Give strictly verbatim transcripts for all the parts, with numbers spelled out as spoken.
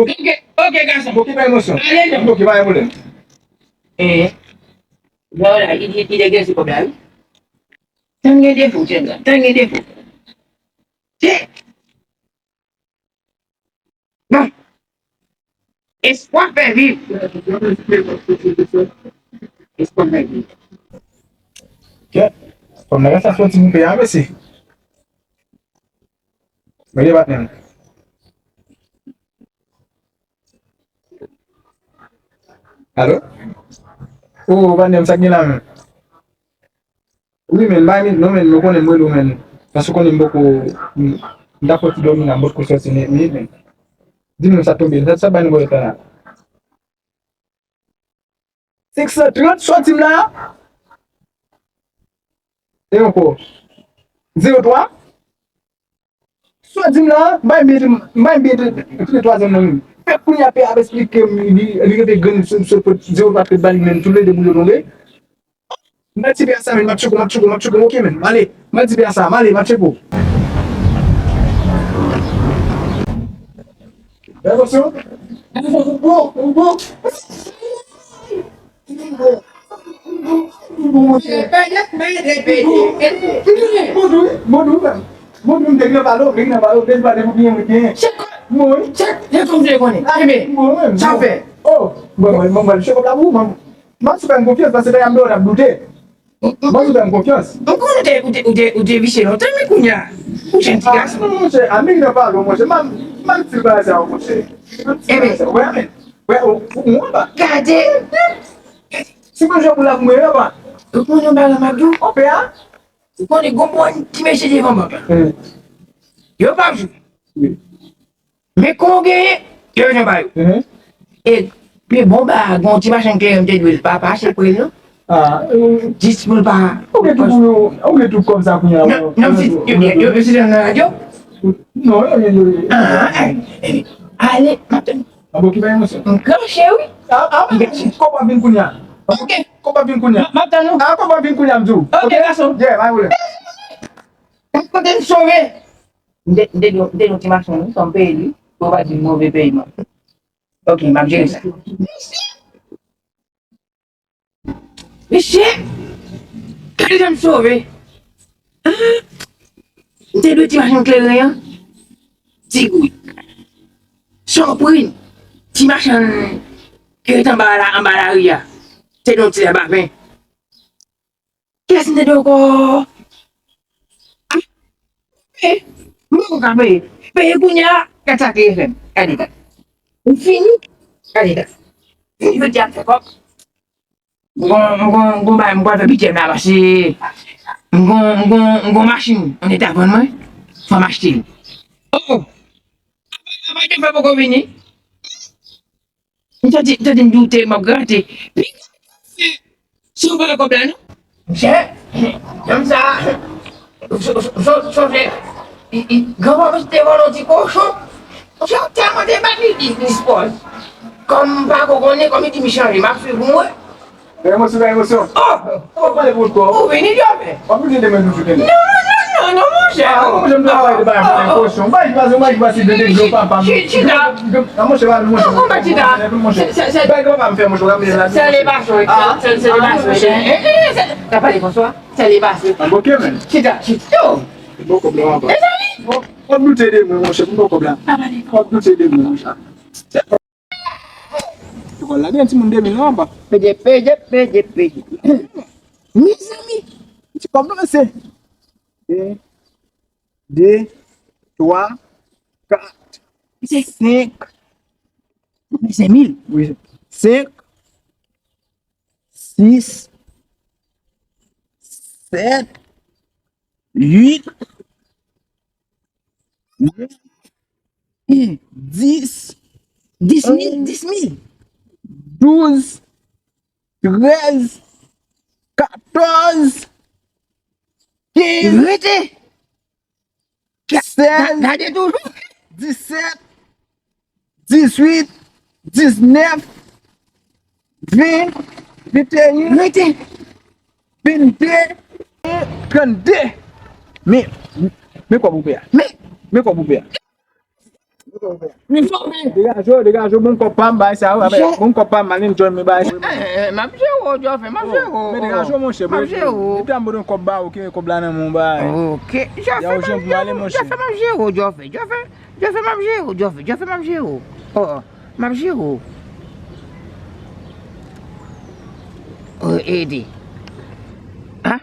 Bon. Ok, ok, gason. Bon, ki pa emosyon. Ale, non. Bon, ki pa pwoblèm. Eh, voilà, il, il, il est gagné ce problème. Tann gen defo, tchèn la. Tann gen defo. Tchè. Bon. Espwa fè viv. Espwa fè viv. Kèt. Kòm nèg sa soti moupe a, mesye. Mwen gen patnè m. Alo? O, patnè m, sa k gen la menm? Wi, men, bay men, non, men, nou konnen mwen, nou, men. Paske konnen m poko, m, m ta fè ti dòmi la, m potko sòti nèt, men, men. Di m sa tonbe, sa, sa bay nou bò eta la. Senk san trant, sòti m la. E ankò. Zewo twa. Sa w di m la, m bay byen, m bay byen, tou le twa zòn nan menm. Fèk kounye a P A ap esplike m, li, li rete grenn sou, sou pot, zewo twa te ba li menm, tou le de boul yo tonbe. M di P A sa, men, m ap tcheke w, m ap tcheke w, m ap tcheke w, ok, men, m ale, m di P A sa, m ale, m ap tcheke w. Bèl opsyon. Bon, bon. Bonjou, bonjou, m te gen pale, m te gen pale, m te gen pale, m te gen pale. Chèk, chèk, chèk kòm se konnen. Enben, sa fè. Oh, mwen, mwen, mwen, mwen, chèk la pou mwen. Mwen, si fè m konfyans, paske lè y ap doute. Mwen, si fè m konfyans. Mwen konnen ou te, ou te, ou te, ou te visye lontan, men kounye a, ou jèn ti gason. Non, monchè, a, m te gen pale, monchè, m, m, m, ti bagay sa, monchè. Enben. Wè, men. Wè, ou, ou, ou anba. Gade. Si mwen jwe pou la pou mwen, anba. Ou konnen yon bagay m ap di w? Anpe a? Ou konnen gon bon ti mesye devan bank la. Hmm. Yo p ap jwe. Wi. Men kon w genyen, yo bezwen ba yo. Mhm. E pi bon ba, gon ti machin kleren m te dwe l pa, pa achte pou li non. Ah, euh, jis pou l pa. Ou gen tou pou yo, ou gen tou kòb sa kounye a. Non, non, si, yo, yo, yo, yo, si nan radyo. Non, yo, yo, yo. Ah, eh, eh, ale, m ap tann. Ah, bon, ki bagay, monchè? M kranche, wi. Ah, ah, men, kòb ap vin kounye a. Ok. Kòb ap vin kounye a. M ap tann ou. Ah, kòb ap vin kounye a, m di w. Ok, gason. Yeah, pa pwoblèm. Kote m sove? M te, m te, m te nan ti machin, wi, sa m peye li. Pou yo pa di m move peyi m. Ok, m ap jere sa. Mesye! Mesye! Gade jan m sove! Ah! M te dwe ti machann kleren an. Ti goud. Sòpri m. Ti machann ki ret anba la, anba lari a. Te dwe yon ti lè bapen. Kiyès m te dwe ankò? Ah! Peye. M poko ka peye. Peye kounye a. Gad sa te fè m. Gade, gade. Ou fini? Gade la. Jodi a m fè kòb. M gon, m gon, m gon bagay, m pral fè bidjè m la, paske m gon, m gon, m gon machin, an eta vann mwen, fò m achte l. Oh! Apa, apa Jofè poko vini? M santi, m santi m doute, m ap grate. Piga Jofè, si w pa kòb la, non? Monchè, nonm sa, so-, so-, so-, sonje, i, i, granpapa te vòlè yon ti kochon. Monchè, w tèlman te bat li, li, li spòz. Kòm m pa ko konnen, kòm li di m chanje, m ap swiv pou m wè. Gen emosyon, gen emosyon. Oh! Ou pale pou kò. Ou vini, Jofè. W ap vini demen toujou, demen. Non, non, non, non, monchè. Ah, monchè, m te pale de bagay pou emosyon. Bay, bay, bay, bay, si de, de, de, papa. Chita. Ah, monchè, monchè. Non, monchè, chita. Bay, papa, m fè, monchè, w ap vini la. Selebrasyon, selebrasyon. N a pale bonswa. Selebrasyon. Ok, men. Chita, chita. Yo. Bon kòb la, papa. Mezanmi. W ap doute de mwen, monchè, pou bon kòb la. W ap doute de mwen, monchè. Lekòl la gen timoun de mil non, apa. Pede, pede, pede, pede. Mezanmi, ti kòb nan se. De, de, twa, kat, senk. Se mil. Wi, senk, sis, sèt, uit, nèf, dis, dis mil, dis mil. Douz, trèz, katòz, kenz, rete, sèz, gade toujou, disèt, dizuit, diznèf, ven, venteyen, vennde, trannde. Men, men kòb ou pè a. Men, men kòb ou pè a. Men kòb ou pè a. Men kòb ou pè a. Degaje w, degaje w, bon kòb pa m, bay sa, w, bon kòb pa m, al enjoy, men bay sa. Eh, eh, eh, m ap jere w, Jofè, m ap jere w. Men degaje w, monchè, m ap jere w. Depi a m ba w kòb ba, ok, kòb la nan men w, bay. Ok, Jofè, m ap jere w, Jofè, m ap jere w, Jofè, Jofè. Jofè, m ap jere w, Jofè, Jofè, m ap jere w. Oh, oh, m ap jere w. Oh, ede. Ha?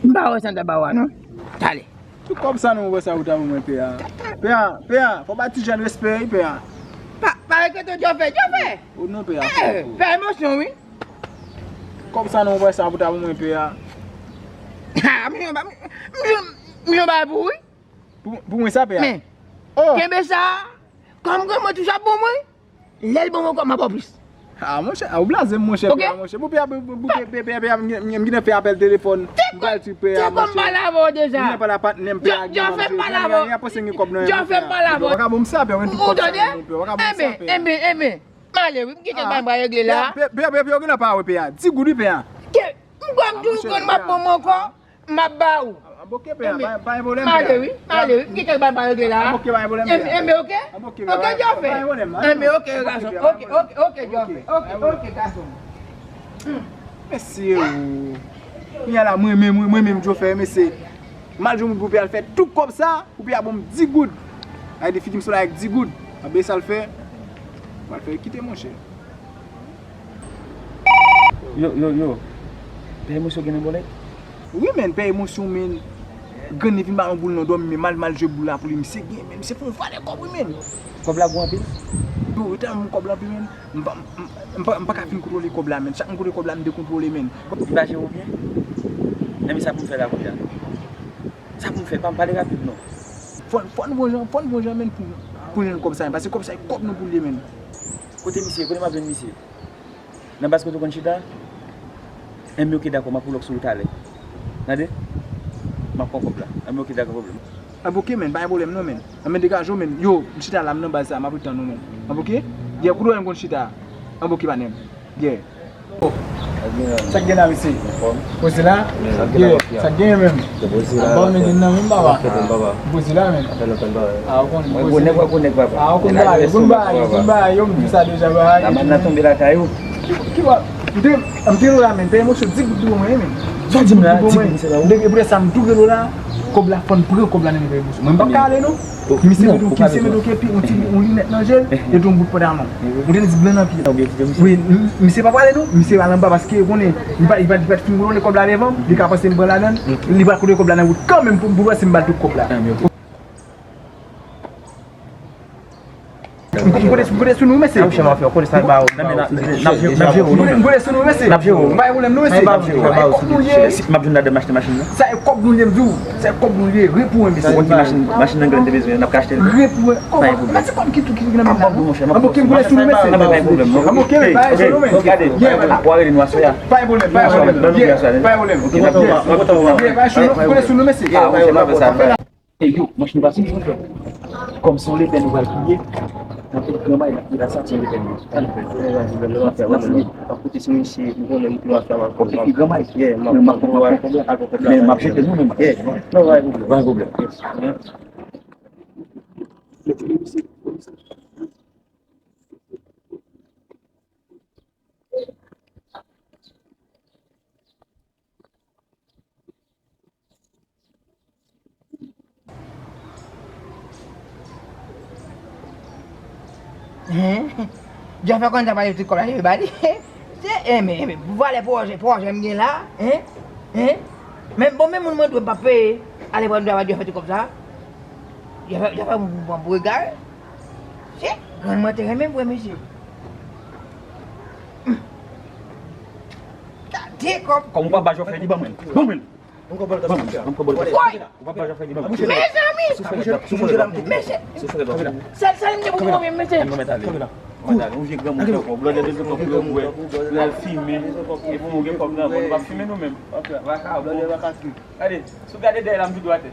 M pa wè sa m ta ba w a, non. Talè. Tout kòb sa non, ou wè sa ou ta ban mwen, pè a. Pè a, pè a, fò ba ti jèn respè, wi, pè a. Pa, pa regrete w, Jofè, Jofè. Oh, non, pè a. Eh, fè emosyon, wi. Kòb sa non, ou wè sa ou ta ban mwen, pè a. Ha, m jwenn, m jwenn, m jwenn bagay pou ou, wi. Pou, pou mwen sa, pè a. Men, oh, kenbe sa. Kòm granmoun touche ap bon mwen, lè l bon mwen kòb m ap ba w plis. Ah, monchè, ah, ou blaze m, monchè, pè a, monchè. Pou pè a, pou, pou, pou pè a, pè a, m gen, m gen, m gen fè apèl telefòn. M pral di pè a, monchè. Te kòm m pale avè w deja. M gen pale a patnè m, pè a, gen manzè. Jofè, m pale avè w. Jofè, m pale avè w. Ou pa ka bon m sa, pè a, ou gen tout kòb sa, pè a. Ou pa ka bon m sa, pè a. Enben, enben, enben. M ale, wi, m kite bay m pral regle la. Pè, pè, pè, pè, ou gen nan pa wè, pè a. Di goud, wi, pè a. Ke, m kwè m di w konn m ap bon mwen ankò. M ap ba ou. Ap oke, pè a, pa, pa gen pwoblèm, pè a. M ale, wi, m ale, wi. M gen kèk bagay m pa regle la. Ap oke, pa gen pwoblèm, pè a. Enben, oke? Ap oke, pè a, oke, Jofè. Pa gen pwoblèm, pa gen pwoblèm. Enben, oke, gason. Oke, oke, oke, Jofè. Oke, oke, gason. Hmm. Mesye, o. Kounye a la, mwen menm, mwen, mwen menm, Jofè, mesye. M al jwenn moun pou pè a, al fè tout kòb sa, pou pè a ban m di goud. Ay, de figi m sou la ak di goud. Ap byen sa l fè. M al fè kite, monchè. Yo, yo, yo. Pè Emosyon gen nan bòlèt? Wi, men, Pè Emosyon, men. Grann li vin ba yon boul nan dòmi, men mal, mal jwe boul la pou li. Misye gen, men, misye fè yon valè kòb, wi, men. Kòb la gwo anpil? Yo, yo tèlman kòb la anpil, men. M pa, m, m, m pa, m pa ka fin kontwole kòb la, men. Chak m kontwole kòb la, m dekontwole, men. Li pa jere w byen? Enben, sa pou m fè la kounye a? Sa pou m fè? Pa, pale rapid, non. Fò, fò n gon jan, fò n gon jan, men, pou, pou jwenn kòb sa, men. Paske kòb sa, e kòb nou pou l ye, men. Kote misye? Kote m ap jwenn misye? Nan baz kote w konn chita? Enben, oke, dakò, m ap pull up sou ou talè. Tande? M ap pran kòb la. Enben, oke, dakò, pwoblèm. Enben, oke, men, pa gen pwoblèm, non, men. Enben, degaje w, men. Yo, m chita la, m nan baz sa, m ap tann ou, men. Enben, oke? Yeah, kote w wè m konn chita? Enben, oke, patnè m. Yeah. Sa k gen la, mesye? Poze la? Yeah, sa k gen menm? Ba w nèg nan menm, papa. Poze la, men. Ah, ou konnen, poze. Nèg wè gwo nèg, papa. Ah, ou konn bagay, ou konn bagay, ou konn bagay, yo, m di sa deja, bagay. Lamann nan tonbe lakay ou. Ki, ki wa-, m te, m te la, men, Pè Emosyon di goud pou mwen, men. Sa w di m la, di goud, se la ou. Depi, depi sa, m tou rele w la, kòb la, fò n pran kòb la nan men Pè Emosyon. Mwen, m p ap ka ale, non. Misye mete yon kèm, misye mete yon kèm, yon ti, yon linèt nan je l, epi yon bout pantalon. Yon tenis blan nan pye l. Wi, m-, misye pa prale non, misye al anba paske konnen li pa, li pa, li pa t fin konnen kòb la devan m, li ka panse m pran ladan l, li pral konnen kòb la nan wout kanmenm pou, pou panse m ba l tout kòb la. M kote, m kote sou nou, mesye. Monchè, m ap fè, kote sa ba ou. N ap jere ou, nou menm. M kote sou nou, mesye. N ap jere ou. Pa gen pwoblèm, non, mesye. Sa e kòb nou ye. Si m ap jwenn ladan machin, machin nan. Sa e kòb nou ye, m di w. Sa e kòb nou ye. Ri pou mwen, mesye. Ou konn ki machin, machin nan grann te bezwen, n ap ka achte l. Ri pou mwen. Kòman? Mèsi kòb ki tou ki nan men la. An bon, monchè, m ap bon, m ap bon, monchè. An bon, kenbe, pa jere nou, men. Gade, w a rele nou aswè a. Pa gen pwoblèm, pa gen pwoblèm. Pa gen pwoblèm. Pa gen pwoblèm. Ok, n ap jere. M kontan w a. M kote sou nou, mesye. Ah, monchè, m ap fè sa. E yo, manch nou pa fini, monchè. Kòm se yon lepè nou pral pliye, nan tout granmay, nan tout la sa, se yon lepè nou. N ap fè, n ap fè, n ap fè. N ap koute sou misye, nou konnen nou pran sa, m ap pran sa. Granmay, men m ap pran pwoblèm. Men m ap jete nou menm. Non, pa gen pwoblèm. Pa gen pwoblèm. Hein? Jafè konn sa pale ti kòb la, li ba li. Se, eh, men, eh, men, pou valè pwojè, pwojè m gen la, hein? Hein? Men bon, men moun mwen dwe m pa peye. Ale pran travay Jafè ti kòb sa. Jafè, Jafè moun pou pran pou egare. Se, grann mwen te renmen vre, mesye. Gade kòb. Kòm ou pa ba Jafè, li ban mwen. Ban mwen. Ban mwen, ban mwen. Woy! Ou pa ba Jafè, li ban mwen. Mezanmi! Mesye! Sèl, sèl m te pou mwen, mesye. Ann nou mèt ale. Ann nou mèt ale. Yon vye granmoun tankou w, blòdè bezwen kòb pou yo bwè, pou y al fimen. Epi w gen kòb nan men w, nou p ap fimen nou menm. Gade, si w gade dèyè la, m tou dwatè.